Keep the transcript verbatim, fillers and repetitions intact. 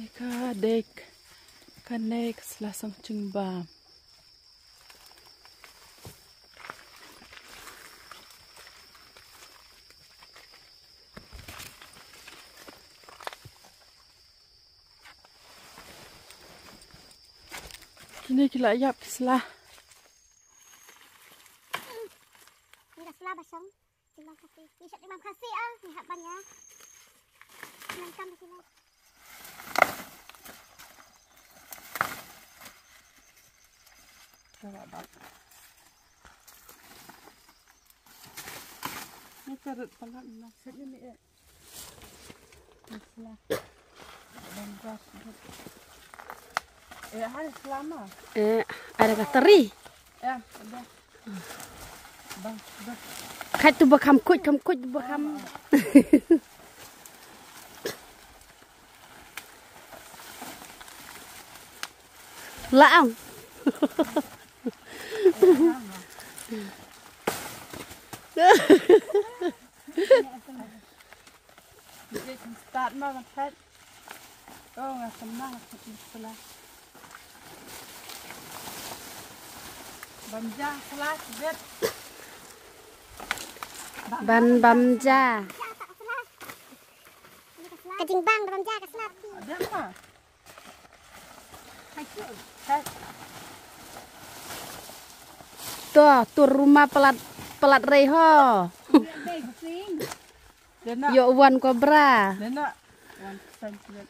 Ka dek, kane ka sla song jingbam. Kine ki la ïap ki sla. Ni ka sla ba song. Jingbam Khasi. Ni shot jingbam Khasi ah. Ni hap ban ïa. Nang kam kine. Ka la dap. Ni ka rut palat na. Sat ni eh. Ni sla. Bang gas. Eh, hai selama. Eh, ada ka teri. Eh, ada. Bang, bang. Khat tu ba kham kut, kham kut ba kham. Laang. Start ma, ma khat. Oh, nga kena, nga kena sla. Bam ja sla, bet. Ban bam ja. Ka jingbang da bam ja ka sla. Ada ma. To, tur ruma pelat, pelat rei ho. Dena. Yo wan kobra. Dena. Wan sentiment.